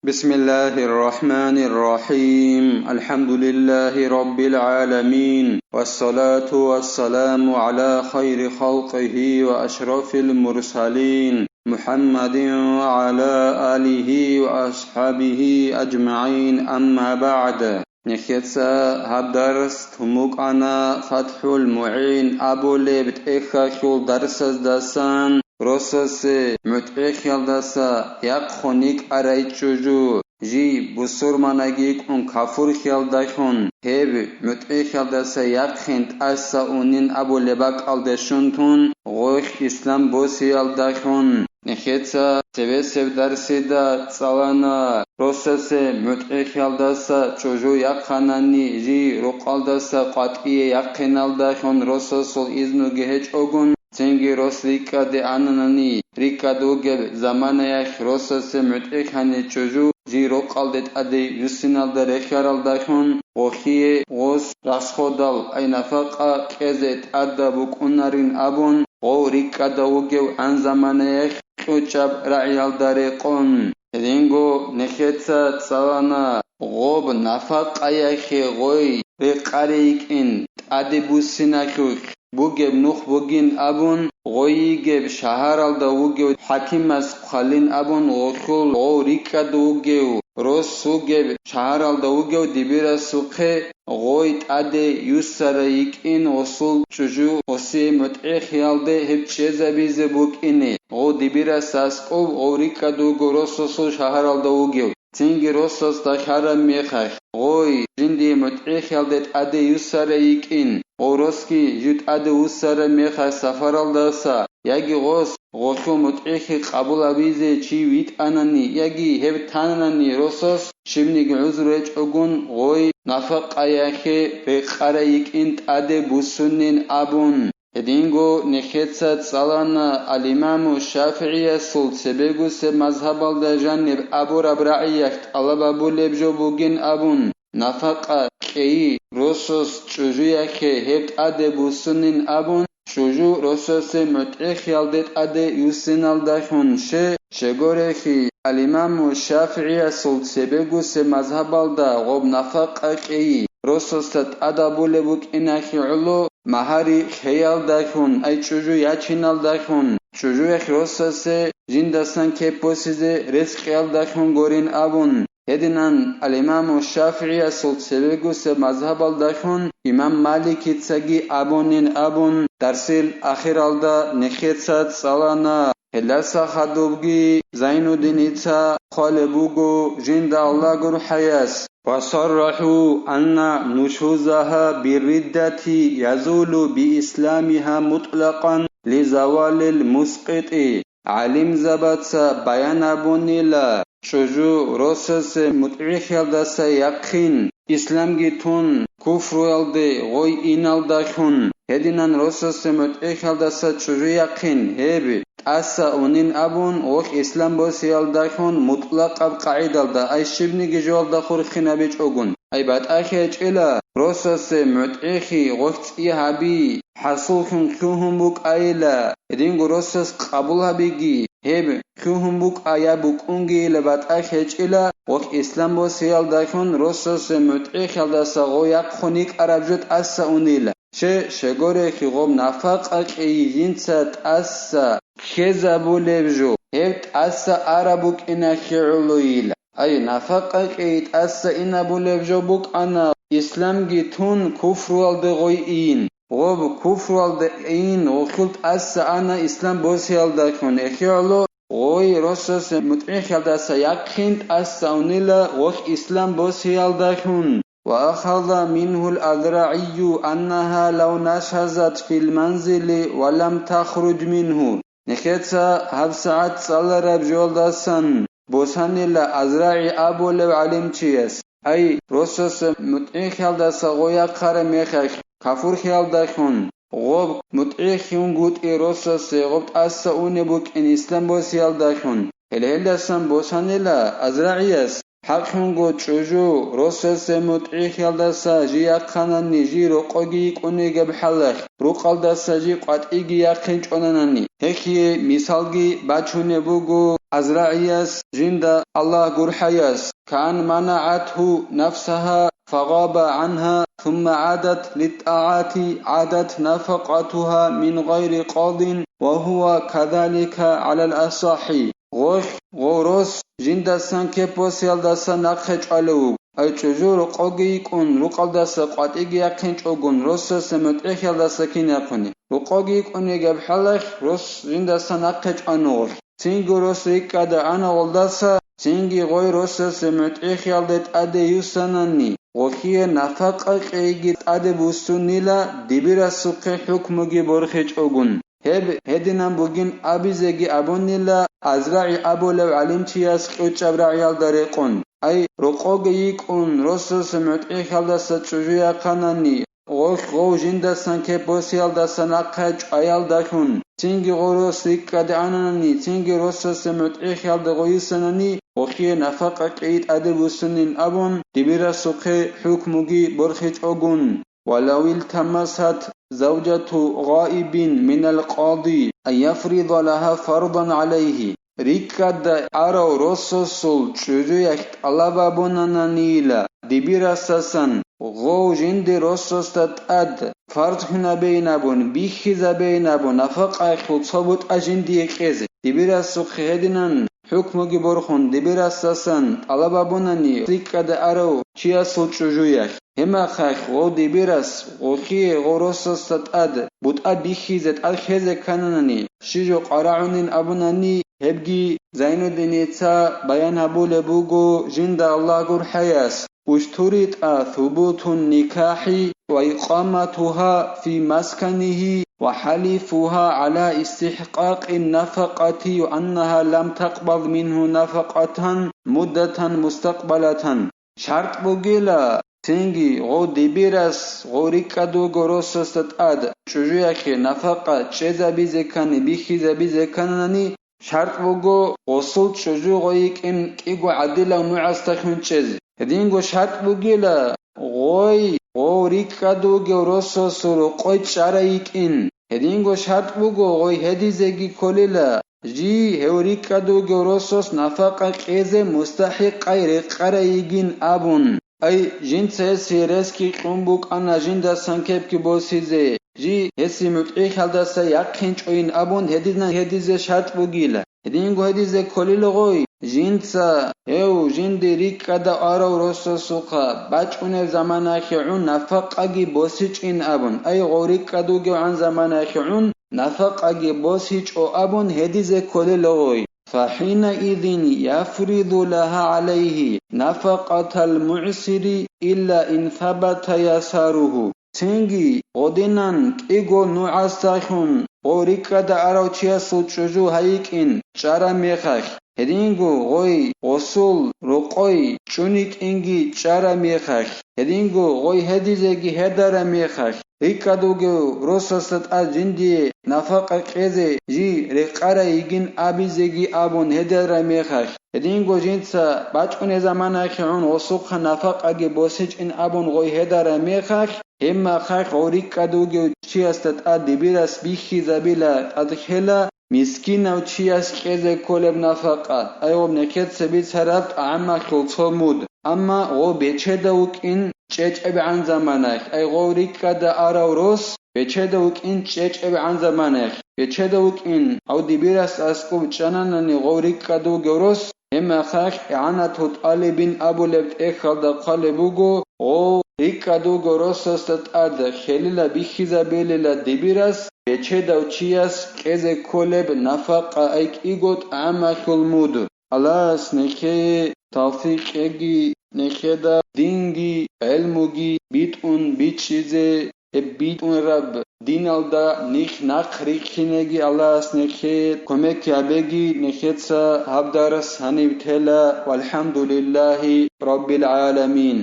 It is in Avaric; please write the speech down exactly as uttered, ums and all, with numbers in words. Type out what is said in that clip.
بسم الله الرحمن الرحيم. الحمد لله رب العالمين. والصلاة والسلام على خير خلقه وأشرف المرسلين محمد وعلى آله وأصحابه أجمعين. أما بعد. Нехеца гьаб дарс тумукъана ФатхӀул МугӀин абулеб тӀехьалъул дарсаздасан, росасе мутӀигӀлъиялдаса яхъун йикӀарай чӀужу, жий бусурманаги йикӀун кафурлъиялдалъун, гьеб мутӀигӀлъиялдаса яхъин тӀаса унин абулеб бакӀалде щун тун, гъойх ислам босиялдалъун. Нехеца цебесеб дарсида цӀалана, росасе мутӀигӀлъиялдаса чӀужу яхъанани, жий рукъалдаса къватӀие яхъиналдалъун росасул изнуги гьечӀогун, цинги рос рикӀкӀаде ананани, рикӀкӀад вугеб заманаялъ росасе мутӀигӀлъани чӀужу, жий рокъалде тӀаде юссиналда рехьаралдалъун, гъолъие гъос расходал, ай нафакъа кьезе тӀадаб букӀунарин абун, гъов рикӀкӀада вугев гӀан заманаялъ кьучӀаб рагӀиялда рекъон. Гьединго нехеца цӀалана, гъоб нафакъаялъе гъой рекъарей йикӀин, тӀаде буссиналъулъ бугеб нух бугин абун, гъой йигеб шагьаралда вугев хӀакимас хъвалин абун, гъолъул гъов рикӀкӀад вугев, рос вугеб шагьаралда вугев дибирасухъе гъой тӀаде юссарай йикӀин, гъосул чӀужу гъосие мутӀигӀлъиялде гьеб чӀезабизе букӀине, гъов дибирас аскӀов гъов рикӀкӀад вуго росасул шагьаралда вугев. Цинги росасда хьараб мехалъ, гъой, жиндие мутӀигӀлъиялде тӀаде юссарай йикӀин, гъов росги жив тӀаде вуссараб мехалъ сапаралдаса, яги гъос гъолъул мутӀигӀлъи къабул гьабизе чи витӀанани, яги гьеб танани, росас щибниги гӀузру гьечӀогун гъой нафакъаялъе рекъарай йикӀин тӀаде буссунин абун. Гьединго нехеца цӀалана, ал-Имаму ШафигӀиясул цебегусеб мазгьабалда жаниб абураб рагӀиялъ тӀалаб гьабулеб жо бугин абун, нафакъа кьейи, росас чӀужуялъе гьеб тӀаде буссунин абун, чӀужу росасе мутӀигӀлъиялде тӀаде юссиналдалъун. Ще, щегорехи, ал-Имаму ШафигӀиясул цебегусеб мазгьабалда гъоб нафакъа кьейи, росасда тӀадабулеб букӀиналъе гӀоло, магьари лъеялдалъун, ай чӀужу ячиналдалъун, чӀужуялъ росасе жиндасан кеп босизе рес кьеялдалъун гурин абун, гьединан ал-Имаму ШафигӀиясул цебегусеб мазгьабалдалъун имам Маликицаги абунин абун, дарсил ахиралда нехеца цӀалана. Гьелдаса хадубги Зайнуддиница хъвалеб буго жинда Аллагь гурхӀаяс: وصرحوا أن نشوزها بالردة يزول بإسلامها مطلقا لزوال المسقط. ГӀалимзабаца баян гьабунила, чӀужу росасе мутӀигӀлъиялдаса яхъин исламги тун, куфруялде гъой иналдалъун, гьединан росасе мутӀигӀлъиялдаса чӀужу яхъин гьеб тӀаса унин абун, гъолъ ислам босиялдалъун мутӀлакъаб къагӀидалда, ай щибниги жоялда хурхинабичӀогун. Ай батӀалъи гьечӀила, росасе мутӀигӀлъи гъолъ цӀи гьаби, хӀасуллъун лъугьун букӀайила, гьединго росас къабул гьабиги, гьеб лъугьун букӀа я букӀунгийила батӀалъи гьечӀила, гъолъ ислам босиялдалъун росасе мутӀигӀлъиялдаса гъо яхъун йикӀараб жо тӀаса унила. Ще, щегорехи, гъоб нафакъа кьейи жинца тӀаса ккезабулеб жо, гьеб тӀаса араб букӀиналъе гӀолойила. Ай, нафакъа кьейи тӀаса инабулеб жо букӀана, исламги тун, куфруялде гъой ин. Гъоб куфруялде ин, гъолъул тӀаса ана ислам босиялдалъун, эхиялъо гъой росасе мутӀигӀлъиялдаса яхъин тӀаса унила гъолъ ислам босиялдалъун. وأخذ منه الأذرعي أنها لو نشزت في المنزل ولم تخرج منه. Нехеца гьабсагӀат цӀалараб жоялдасан босанила АзрагӀи абулев гӀалимчияс, ай, росасе мутӀигӀлъиялдаса гъо яхъараб мехалъ, кафурлъиялдалъун, гъоб мутӀигӀлъунгутӀи росасе гъоб тӀаса унеб букӀин ислам босиялдалъун. Гьеле гьелдасан босанила АзрагӀияс, ХӀакълъунго чӀужу росасе мутӀигӀлъиялдаса жий яхъанани, жий рокъоги йикӀунигеб хӀалалъ, рукъалдаса жий къватӀиги яхъинчӀонанани, гьехие мисалги бачунеб буго АзрагӀияс жинда Аллагь гурхӀаяс: كأن منعته نفسها فغاب عنها ثم عادت للطاعات عادت نفقتها من غير قاض وهو كذلك على الأصح. Гъолъ, гъов рос жиндасан кеп босиялдаса нахъе чӀвалев вуго. Ай чӀужу рокъоги йикӀун, рукъалдаса къватӀиги яхъинчӀогун, росасе мутӀигӀлъиялдаса кин яхъуни. Рокъоги йикӀунигеб хӀалалъ, рос жиндаса нахъе чӀвана гъолъ. Цинги рос рикӀкӀада ана гъолдаса, цинги гъой росасе мутӀигӀлъиялде тӀаде юссанани, гъолъие нафакъа кьейги тӀаде буссунила, дибирасухъе хӀукмуги борхичӀогун. Гьеб гьединан бугин абизеги абунила АзрагӀи абулев гӀалимчияс кьучӀаб рагӀиялда рекъон. Ай, рокъоги йикӀун, росасе мутӀигӀлъиялдаса чӀужу яхъанани, гъолъ гъов жиндасан кеп босиялдаса нахъе чӀваялдалъун, цинги гъов рос рикӀкӀаде ананани, цинги росасе мутӀигӀлъиялде гъой юссанани, гъолъие нафакъа кьей тӀаде буссунин абун, дибирасухъе хӀукмуги борхичӀогун. ولو التمست زوجة غائب من القاضي أن يفرض لها فرضا عليه. РикӀкӀада арав росасул чӀужуялъ тӀалаб абунананийила дибирасасан, гъов жинди росасда тӀад фарз гьунабейин абун, бихьизабейин абун, нафакъаялъул цо бутӀа жиндие кьезе. Дибирасухъе гьединан хӀукмуги борхун, дибирасасан тӀалаб абунани рикӀкӀада арав чиясул чӀужуялъ. Гьебмехалъ гъов дибирас гъолъие гъов росасда тӀад бутӀа бихьизе, тӀад хезе ккананани, щиб жо къварагӀунин абунани, гьебги Зайнуддиница баян гьабулеб буго жинда Аллагь гурхӀаяс: اشترط ثبوت النكاح وإقامتها في مسكنه وحلفها على استحقاق النفقة وأنها لم تقبض منه نفقة مدة مستقبلة. ШартӀ бугила, цинги гъов дибирас гъов рикӀкӀад вуго росасда тӀад чӀужуялъе нафакъа чӀезабизе ккани, бихьизабизе кканани, шартӀ буго, гъосул чӀужу гъой йикӀин кӀиго гӀадилав нугӀасдалъун чӀезе. Гьединго шартӀ бугила, гъой гъов рикӀкӀад вугев росасул рокъой чӀарай йикӀин. Гьединго шартӀ буго, гъой гьедизеги кколила, жий гьев рикӀкӀад вугев росас нафакъа кьезе мустахӀикъай рекъарай йигин абун. Ай, жинца гьесие ресги кьун букӀана жиндасан кепги босизе, жий гьесие мутӀигӀлъиялдаса яхъинчӀойин абун гьединан гьедизе шартӀ бугила. Гьединго гьедизе кколила гъой, жинца гьев жинди рикӀкӀада арав росасухъа бачӀунеб заманаялъе гӀун нафакъаги босичӀин абун, ай, гъов рикӀкӀад вугевгӀан заманаялъе гӀун нафакъаги босичӀо абун гьедизе кколила гъой. فحينئذ يفرض لها عليه نفقة المعسر إلا إن ثبت يساره. Цинги гъодинан кӀиго нугӀасдалъун гъов рикӀкӀада арав чиясул чӀужу гьайикӀин чӀараб мехалъ, гьединго гъой гъосул рокъой чӀуникӀинги чӀараб мехалъ, гьединго гъой гьедизеги гьедараб мехалъ, рикӀкӀад вугев росасда тӀад жиндие нафакъа кьезе жий рекъарай йигин абизеги абун гьедараб мехалъ, гьединго жинца бачӀунеб заманаялъе гӀун гъосухъа нафакъаги босичӀин абун гъой гьедараб мехалъ, гьебмехалъ гъов рикӀкӀад вугев чиясда тӀад дибирас бихьизабила, тӀад ккела мискинав чияс кьезе кколеб нафакъа, ай гъоб нехеца бицараб тӀагӀамалъул цо муд. Амма гъов бечедав вукӀин чӀечӀебгӀан заманаялъ, ай гъов рикӀкӀада арав рос бечедав вукӀин чӀечӀебгӀан заманаялъ, бечедав вукӀин гьав дибирас аскӀоб чӀананани гъов рикӀкӀад вугев рос, гьебмехалъ игӀанатул тӀалибин абулеб тӀехьалда хъвалеб буго, гъов рикӀкӀад вуго росасда тӀад хьелила бихьизабилила дибирас бечедав чияс кьезе кколеб нафакъа, ай кӀиго тӀагӀамалъул муд. Аллагьас нехее тавфикъ кьеги, нехеда динги гӀелмуги битӀун бичӀчӀизе, гьеб битӀунраб диналда нилъ нахъ рихьинеги Аллагьас нехее кумек гьабеги. Нехеца гьаб дарс гьаниб тела. ВалхӀамдулиллагьи раббил гӀаламин.